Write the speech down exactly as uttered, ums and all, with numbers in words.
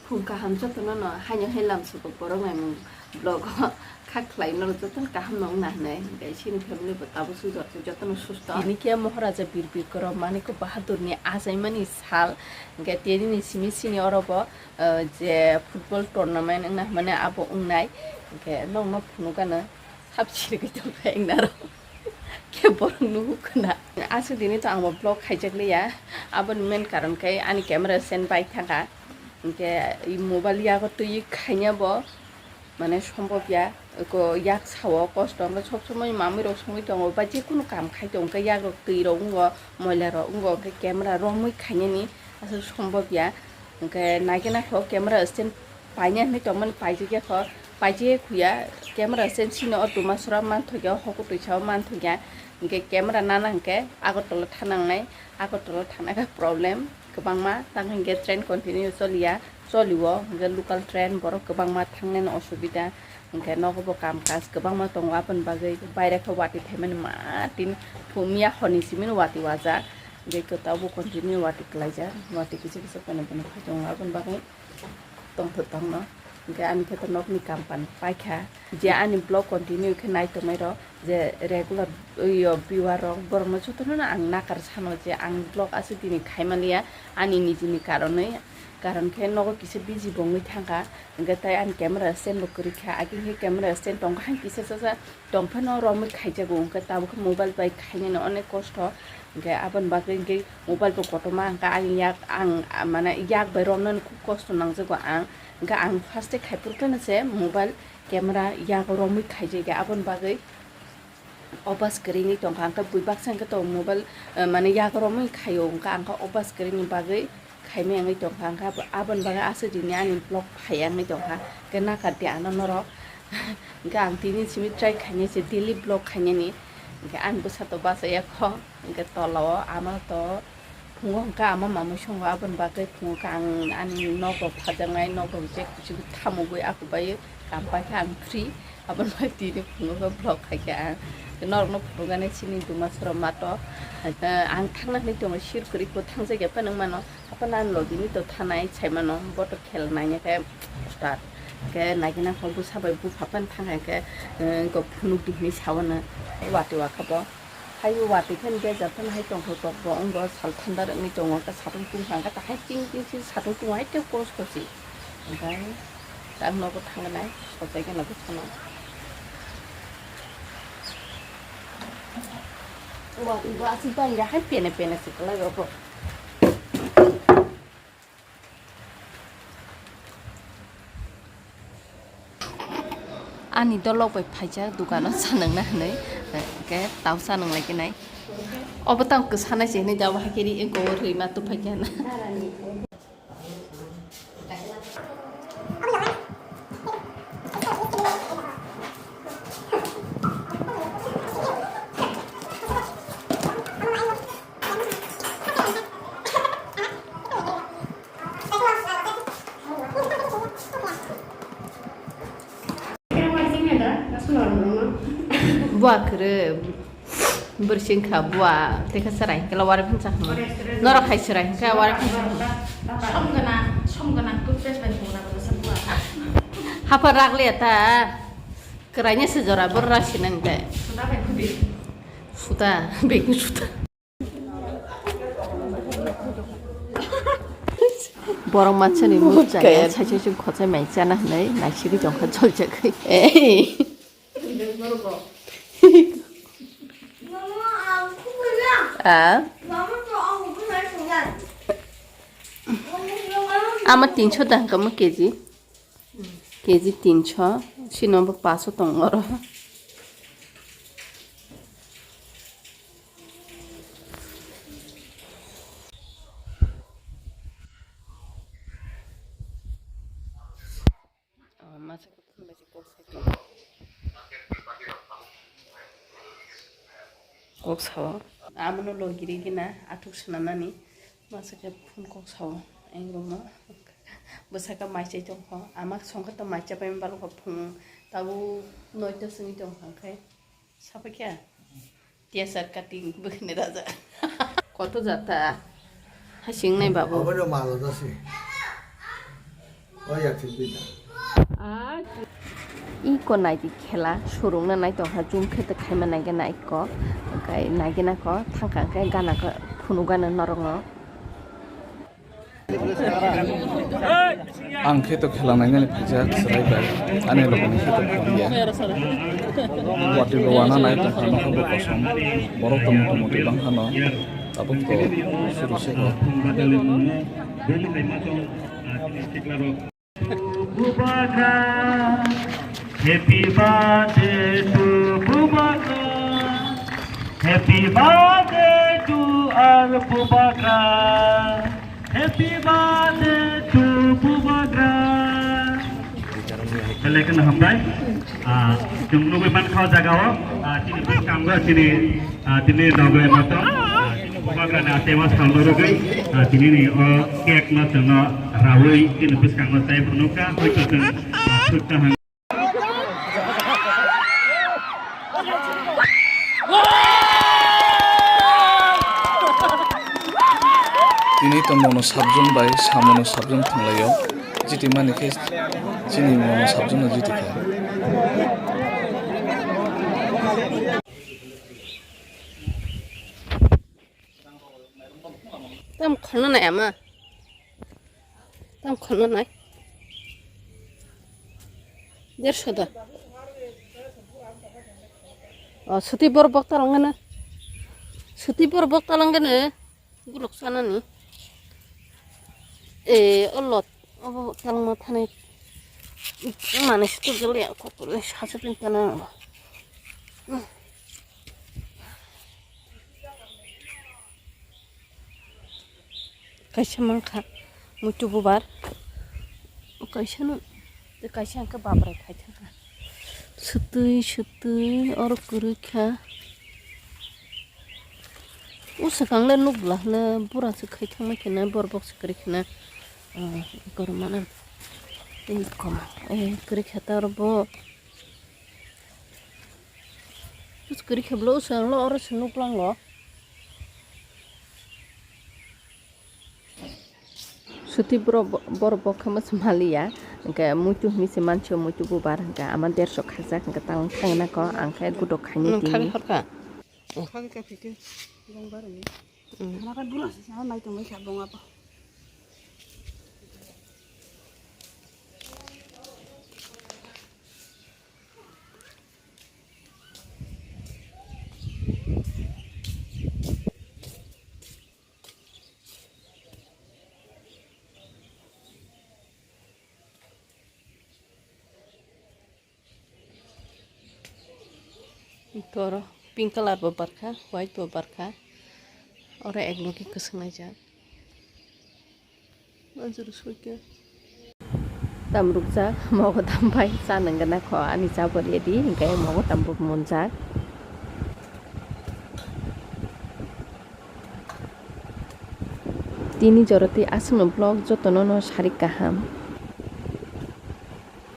Phung kaham jotono no haino hai lamsoko borok naimung vlog o kha khlai norok jotono kaham no wngna hinwi, hwnkhe chini family bo tabuk swk jotto jotono susto. Tini khe Moharaja Bir Bikram Manik Bahadur ni achaimani sal, hwnkhe tini ni simi sini oro bo, eh, je football tournament wngna hwnmani abo wngnai, hwnkhe nokno phunukgano. Sab sirigwi tongkha engnaro. Khe borok nuhuk khna. Aswk dini to ang bo vlog khaijak liya. Aboni main karon khe ani camera stand bai thangkha. Hwnkhe i mobile yago twi khaina bo mane sombobya. Ko yak sao kosto hwnkhe sob somoi mamui rok songwi tongo ba jekunu kam khai tongo hwnkhe yagrok twi rok wngo, moila rok wngo hwnkhe camera romwi khainani aswk sombobya. Hwnkhe naikhe naikho camera stand paina hinwi tongmani paijak ya kho, paijak ya khuya, camera stand sini o Dumasura manthokya, o Hokutwi sao manthokya, hwnkhe camera nana hwnkhe Agartala thanangnai, Agartala thanai khe problem kwbangma, tamo hwnkhe train continue choliya, cholio hwnkhe local train borok kwbangma thangnani osubida, hwnkhe nogo bo kam kaj kwbangma tongo, aboni bagwi baire khe watwi phaimani ma tini thumya horni simi watwi wajak, hwnkhe kwtal bo continue watwi kwlaijak, watwi kisa kisa phano phano phai tongo, aboni bagwi. Tongthok tongno. Hwnkhe ani khe to nokni kam pan paikha. Je ani vlog continue khe nai tongnairok, je regular yo viewer rok, borokno jotono no ang nakar sano je ang vlog aswk dini khaimaliya ani nijini karonwi. Karon khe nogo kisa busy bo wngwi thangkha. Hwnkhe tai ani camera stand bo kwrwikha. Agini khe camera stand tongkha, hai kisa chacha. Tongphano romwi khaijago, hwnkhe tabukhe mobile bai khainani onek kosto, hwnkhe aboni bagwi hwnkhe mobile bo kotorma hwnkhe ayang yak ang, mane yak bai romnani khub kosto nangjago ang, hwnkhe ang first e khaiphuru phano se mobile camera yago romwi khaijakya, aboni bagwi obas kwrwini tongkha, hwnkhe bui baksa hwnkhe to mobile, eh, mane yago romwi khaio, hwnkhe ang khe obas kwrwini bagwi khaimaya wngwi tongkha, hwnkhe abo, aboni bagwi aswk dini ani vlog phaiya wngwi tongkha, hwnkhe nakar di ano norok. Hwnkhe ang tini simi try khainai se daily vlog khainani, hwnkhe ani bwsa to bachaya kho, hwnkhe tola o ama to phungo hwnkhe ama mamui songo, aboni bagwi phungo khe ang ani nogo phajaknai, nogo je kuchuk thamugwi akubai kam paikha ang free. Aboni bai tini phungo khe vlog khaikha ang. Norokno phunukgani chini Dumasura mato. Eh, ang thangna hinwi tongo, sir kwrwi kho thangjakya phano wngmano. Haphano ani logi ni to thanai saimano, bo to khel naina khe start. Khe naikhe nakhok bwsa bai bupha phano thangkha khe, eh, phunukdi hinwi sawano. Watwi wakha bo. Hai watwi khe bejak phano hai tongthok tok bo wng bo sal thanda rwngwi tongo. Khe satung tungkha khe hai ching ching ching satung tungo hai tei kos kosi. Onkhe. Tak nogo thangnai, sochai gana bwsano. Wa, wa, aswk bangya hai pene pene se kwlai obo. Ani dolok bai phaijak dukano chanwngna hinwi, hwnkhe tau chanwng lai khe nai. Obo tang kwsanai se hinwi jabo hai khe ri, eko rwi ma tuphai khe na. Bua kwrwi. Bwrwi se wngkha bua, tei kha chwrai hwnkhe wari phano chakha. Norok hai chwrai hwnkhe wari phano chakha. Som gwnang, som gwnang toothpaste bai hwnna bwsa bua. Haphar rak liya ta. Kwraini se jora bwrwi rak sinani tei. Suda bai khudi. Suda, baking suda. Borok mansani muk chaya, saisai chwng khosai mai chana hinwi naisingwi tongkha joljagwi. Ei. Ah? Ama tinso dang kamo keji? Keji tinso, sino bo paso tong oro. Oh, masa khe phone bai se kok sai tongo. Kok sao. Abono logi rigi na athuk swnamnani. Masa khe phone kok sao. Eng rokno. Bwsakhe mai chai tongkho. Ama songkhe to mai chapai balokho phung. Tabuk noita swngwi tongkha khe. Sapai khe? T S R cutting bwkhani raja. Koto jata? Hasing nai babu. Obono malo dasi. Iko naidi khela, surungna nai tongkha, zoom khe tei khaima naigena iko, hwnkhe naigena kho, thangkha hwnkhe gana kho, phunukgana norokno. Ang khe to khela nainani phaijak chwrai bai, ani logoni khe to khoriya. Watwi bo wana nai tongkha, nokha bo kosom, borok to muti muti bangkhano, tabuk to suru se kho. Bubagra, happy birthday to Bubagra. Happy birthday to our Bubagra. Happy birthday to Bubagra. Belai kheno hambai. Ah, chwng nugwi mankha o jaga o, ah, chini bwskango chini, ah, tini nogwi matwng, ah, chini Bubagra ni achai ma salno rwgwi, ah, tini ni o cake no chwngno rawi chini bwskango tei phunukha, hoito chwng, ah, thwkna hang. Tini to mono sabjon bai samono sabjon thwnglaio. Jiti mani khe chini mono sabjon no jiti kha. Tam khorna nai ama. Tam khorna nai. Derso da. O, suti bor bok talangana. Suti bor bok talangana. Gulok sanani. E, o lot. Obo talangma thanai. Mane sutu gele kokole sasa pin tana. Kaisa mankha muitu bubar, kaisa no, kaisa hwnkhe babrai khai thangkha. Swtwi swtwi oro kwrwi kha. O swkang le nukla hwle bura se khai thangma khe na, borok se kwrwi khe na, ah, korma na tei koma, eh, kwrwi kha ta oro bo. Kwrwi khe bwlwi swkang lo oro se nuklang lo. Suti borok, borok bo khe mwchwma liya, hwnkhe muitu hinwi se mansi o, muitu bubar hwnkhe ama derso khajak hwnkhe tang thangna kho, ang khe gudo khaini tini. Khagwi ka phikhe, bong barani. Mm. Hana khe bula se, hana nai tongwi kha bong abo. Toro pink colour bo barkha, white bo barkha, oro ek logi kwswng laijak. Tam rukjak, mogo tam bai cha nang gana kho, ani cha bo ready, hingke mogo tam bo monjak. Tini jora tei aswkno vlog jotono no sarik kaham.